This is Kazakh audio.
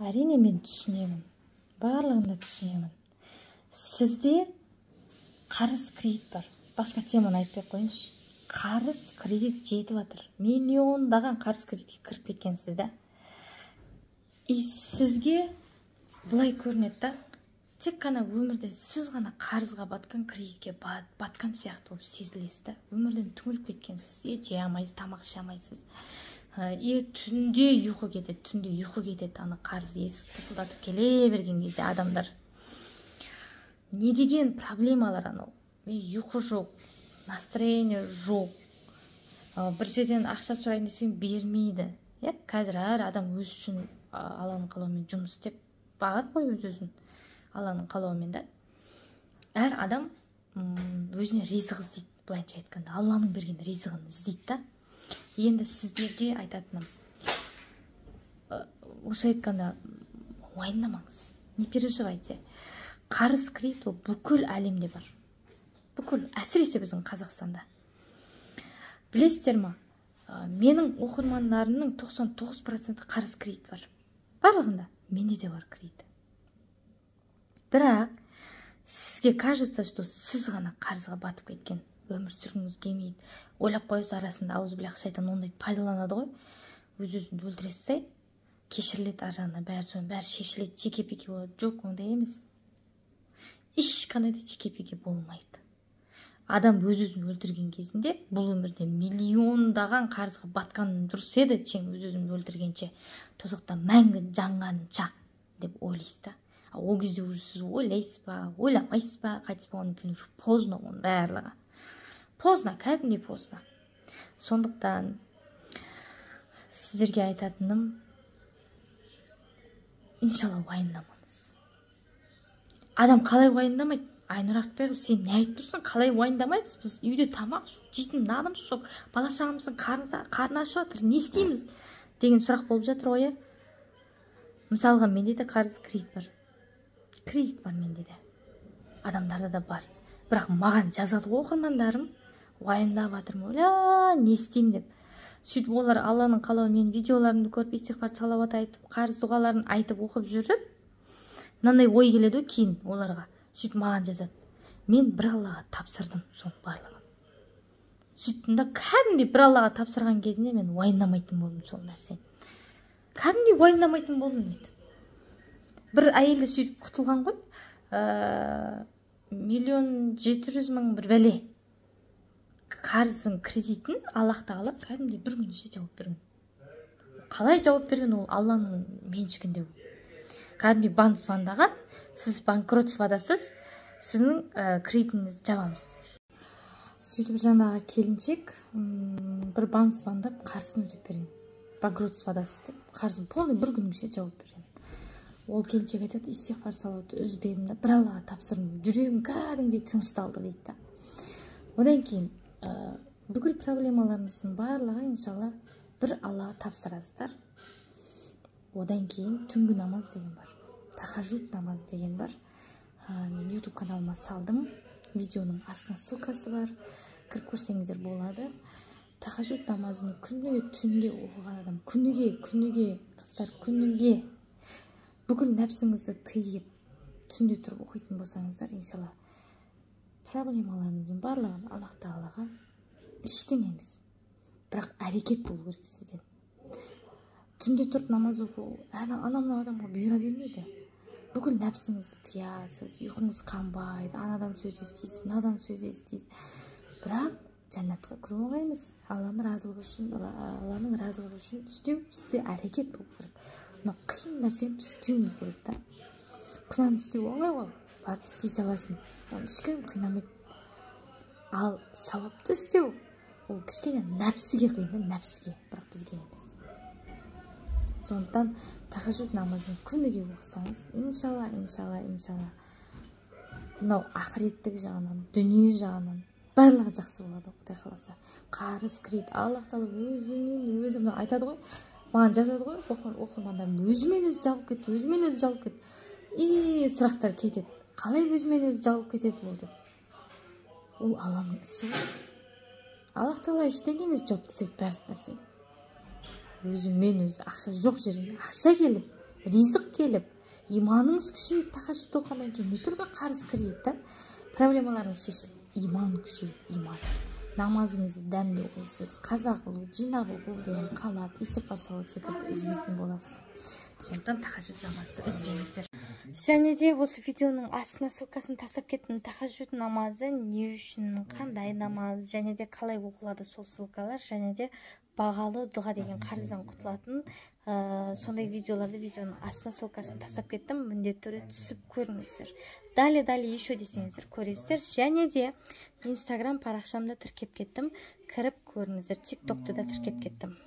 Әрине, мен түсінемін, барлығын да түсінемін. Сізде қарыз, кредит бар. Басқа теманы айтпай ақ қояйыншы. Қарыз, кредит жетіп жатыр, миллиондаған қарыз, кредитке кіріп кеткенсіз да. И сізге былай көрінеді да, тек қана өмірде сіз ғана қарызға батқан, кредитке батқан сияқты болып сезілесіз да. Өмірден түңіліп кеткенсіз, ет жей алмайсыз, тамақ іше алмайсыз, и түнде ұйқы кетеді, түнде ұйқы кетеді. Ана қарыз есік тоқылдатып келе берген кезде адамдар не деген проблемалар анау, ұйқы жоқ, настроение жоқ, бір жерден ақша сұрайын десең, бермейді, иә. Қазір әр адам өзі үшін Алланың қалауымен жұмыс істеп бағады ғой, өз өзін Алланың қалауымен да. Әр адам өзіне ризық іздейді, былайынша айтқанда, Алланың берген ризығын іздейді да. Енді сіздерге айтатыным, орысша айтқанда, уайымдамаңыз, не переживайте. Қарыз, кредит ол бүкіл әлемде бар, бүкіл, әсіресе біздің Қазақстанда. Білесіздер ма, менің оқырмандарымның 99%-і қарыз, кредит бар барлығында, менде де бар кредит. Бірақ сізге кажется, что сіз ғана қарызға батып кеткен, өмір сүргіңіз келмейді, ойлап қоясыз. Арасында, аузубиллах, шайтан ондайды пайдаланады ғой, өз өзіңді өлтіре салсай, кешіріледі ар жағында бәрі, соның бәрі шешіледі, чеке пеке болады. Жоқ, ондай емес, ешқандай да чеке пеке болмайды. Адам өз өзін өлтірген кезінде, бұл өмірде миллиондаған қарызға батқан дұрыс еді, чем өз өзімді өлтіргенше, тозақта мәңгі жанғанша деп ойлайсыз да. Ол кезде уже сіз ойлайсыз ба, ойламайсыз ба, қайтыс болғаннан кейін уже поздно, оның барлығы поздно, кәдімгідей поздно. Сондықтан сіздерге айтатыным, иншалла, уайымдамаңыз. Адам қалай уайымдамайды? Айнұр Артықбайқызы, сен не айтып тұрсың, қалай уайымдамаймыз? Біз үйде тамақ жоқ, жейтін нанымыз жоқ, бала шағамыздың қарны ашып жатыр, не істейміз деген сұрақ болып жатыр ғой, иә. Мысалға, менде де қарыз, кредит бар, кредит бар менде де, адамдарда да бар. Бірақ маған жазады ғой оқырмандарым, уайымдап жатырмын, ойла, не істеймін деп. Сөйтіп олар Алланың қалауымен видеоларымды көріп, истиғфар, салауат айтып, қарыз дұғаларын айтып, оқып жүріп, мынандай ой келеді ғой кейін оларға. Сөйтіп маған жазады: мен бір Аллаға тапсырдым соның барлығын. Сөйттім да, кәдімгідей бір Аллаға тапсырған кезінде мен уайымдамайтын болдым сол нәрсені, кәдімгідей уайымдамайтын болдым дейді. Бір әйел де сөйтіп құтылған ғой, 1 700 000 бір бәле қарызын, кредитін Аллах тағала кәдімгідей бір күн ішінде жауап берген. Қалай жауап берген? Ол Алланың меншігінде. Кәдімгідей банк звондаған: сіз банкротстводасыз, сіздің кредитіңізді жабамыз. Сөйтіп жаңағы келіншек бір банк звондап, қарызын өтеп берген, банкротстводасыз деп, қарызын полный бір күннің ішінде жауап берген. Ол келіншек айтады: истиғфар, салауатты үзбедім да, бір Аллаға тапсырдым, жүрегім кәдімгідей тынышталды дейді да. Одан кейін бүкіл проблемаларыңыздың барлығы, иншалла, бір Аллаға тапсырасыздар. Одан кейін түнгі намаз деген бар, тахажуд намаз деген бар. Мен Ютуб каналыма салдым, видеоның астына ссылкасы бар, кіріп көрсеңіздер болады. Тахажуд намазын күніге түнде оқыған адам, күніге, күніге, қыздар, күніге бүкіл нәпсіңізді тыйып, түнде тұрып оқитын болсаңыздар, иншалла, проблемаларыңыздың барлығын Аллах тағалаға ештеңе емес. Бірақ әрекет болу керек сізден. Түнде тұрып намаз оқу ана мынау адамға бұйыра бермейді. Бүкіл нәпсіңізді тыясыз, ұйқыңыз қанбайды, анадан сөз естисіз, мынадан сөз естисіз. Бірақ жәннатқа кіру оңай емес. Алланың разылығы үшін, Алланың разылығы үшін істеу, сізде әрекет болу керек. Мына қиын нәрсені біз істеуіміз керек та. Күнәні істеу оңай ғой, барып істей саласың, оны ешкім қинамайды. Ал сауапты істеу ол кішкене нәпсіге қиын да, нәпсіге, бірақ бізге емес. Сондықтан тахажуд намазын күніге оқысаңыз, иншалла, иншалла, иншалла, мынау ақыреттік жағынан, дүние жағынан барлығы жақсы болады, құдай қаласа. Қарыз, кредит Аллах тағала өзімен өзі, мынау айтады ғой, маған жазады ғой оқырмандарым: өзімен өзі жабылып кетті, өзімен өзі жабылып кетті. И сұрақтар кетеді: қалай өзімен өзі жабылып кетеді ол деп. Ол Алланың ісі ғой. Аллах тағала ештеңе емес, жауып тастайды барлық нәрсені. Өзімен өзі ақша жоқ жерден ақша келіп, Ризық келіп, иманыңыз күшейіп, тахажжуд оқығаннан кейін не только қарыз, кредит та, проблемаларыңыз шешіліп, иман күшейеді. Иман, намазыңызды дәмді оқисыз, қаза қылу, жинақ оқу деген қалады, истиғфар, салауат, зікірді үзбейтін боласыз. Сондықтан тахажжуд намазды үзбеңіздер. Және де осы видеоның астына ссылкасын тастап кеттім. Тахажжуд намазы не үшін, қандай намаз және де қалай оқылады, сол ссылкалар және де бағалы дұға деген, қарыздан құтылатын сондай видеоларды видеоның астына ссылкасын тастап кеттім. Міндетті түрде түсіп көріңіздер. Далее, далее еще десеңіздер, көресіздер. Және де Инстаграм парақшамда тіркеп кеттім, кіріп көріңіздер. Тик Токты да тіркеп кеттім.